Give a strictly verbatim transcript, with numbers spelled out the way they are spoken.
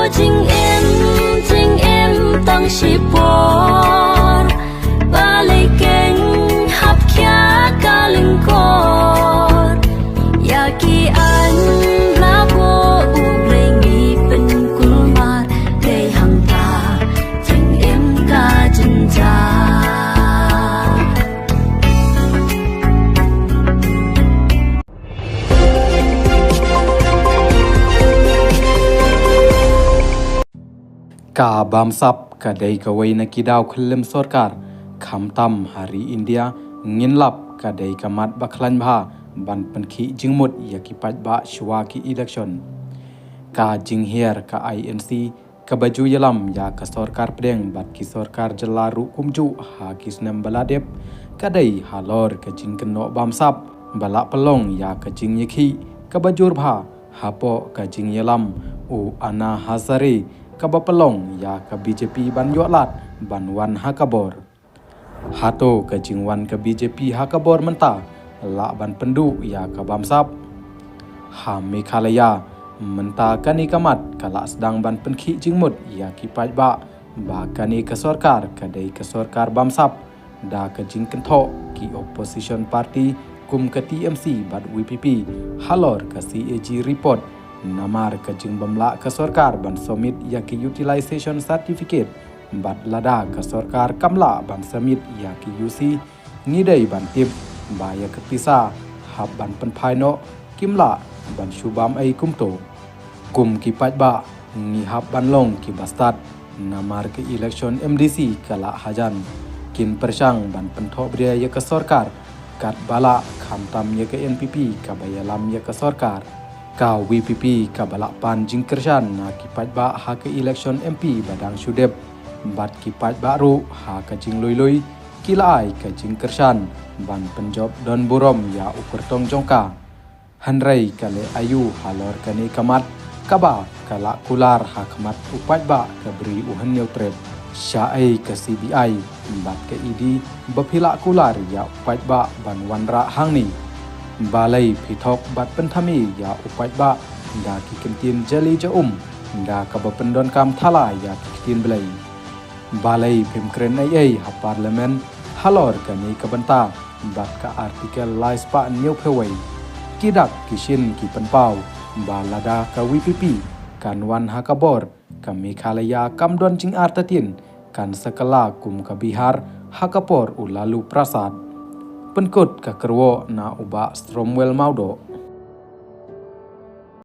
Jingim, jingim tang shipor, balei keiñ hap khia ka lyngkor. Ïa ki aiñ la buh U Blei ngi pynkulmar, dei hangta jingim ka jynjar. Ka bamsap ka dei kawei na ki daw khyllem sorkar, khamtam ha ri India, ngin lap ka dei ka mat ba khlaiñ bha ban pynkhih jingmut ïa ki paidbah shuwa ki election. Ka jinghiar ka I N C kaba ju ïalam ïa ka sorkar pdeng bad ki sorkar jylla ruh kumjuh ha ki snem ba la dep, ka dei halor ka jingkynnoh bamsap ba la pynlong ïa ka jingïakhih kaba jur bha hapoh ka jingïalam u Anna Hazare kaba pynlong ïa ka B J P ban ïoh lad ban wan ha ka bor. Hato ka jingwan ka B J P ha ka bor mynta lah ban pynduh ïa ka bamsap? Ha Meghalaya mynta kane ka mat ka lah sdang ban pynkhih jingmut ïa ki paidbah ba kane ka sorkar ka dei ka sorkar bamsap, da ka jingkynthoh ki opposition party kum ka T M C bad V P P halor ka C A G report, namar ka jingbymlah ka sorkar ban submit ïa ki utilization certificate, bad lada ka sorkar kam lah ban submit ïa ki U C, ngi dei ban tip ba ïa ka pisa hap ban pynphai noh, kim lah ban shu bam ei kumto. Kum ki paidbah ngi hap ban long ki bastad, namar ka election M D C ka lah hajan. Kin pyrshang ban pynthohbria ïa ka sorkar katba lah, khamtam ïa ka N P P kaba ïalam ïa ka sorkar. Ka V P P kaba lah pan jingkyrshan na ki paidbah ha ka election M P ba dang shu dep, bad ki paidbah ruh ha ka jinglui-lui ki la ai ka jingkyrshan ban pynjop don burom ïa u kyrtong jong ka. Hynrei ka leh aïu halor kane ka mat kaba ka lah kular ha khmat u paidbah ka Bri u Hynñiewtrep? Sha ei ka C B I bad ka E D ba phi lah kular ïa u paidbah ban wanrah hangne? Balei phi thok bad pynthame ïa u paidbah da ki kyntien jali ja um, da kaba pyndonkam thala ïa ki ktien Blei? Balei phim kren ei ei ha Parliament halor kane ka bynta bad ka Article lai spah hynñiewphew wei? Ki dak ki shin ki pynpaw ba lada ka V P P kan wan ha ka bor, ka Meghalaya kam don jingartatien, kan sa kylla kum ka Bihar ha ka por u Lalu Prasad. Pynkut ka kyrwoh na u Bah Stromwell Mawdoh,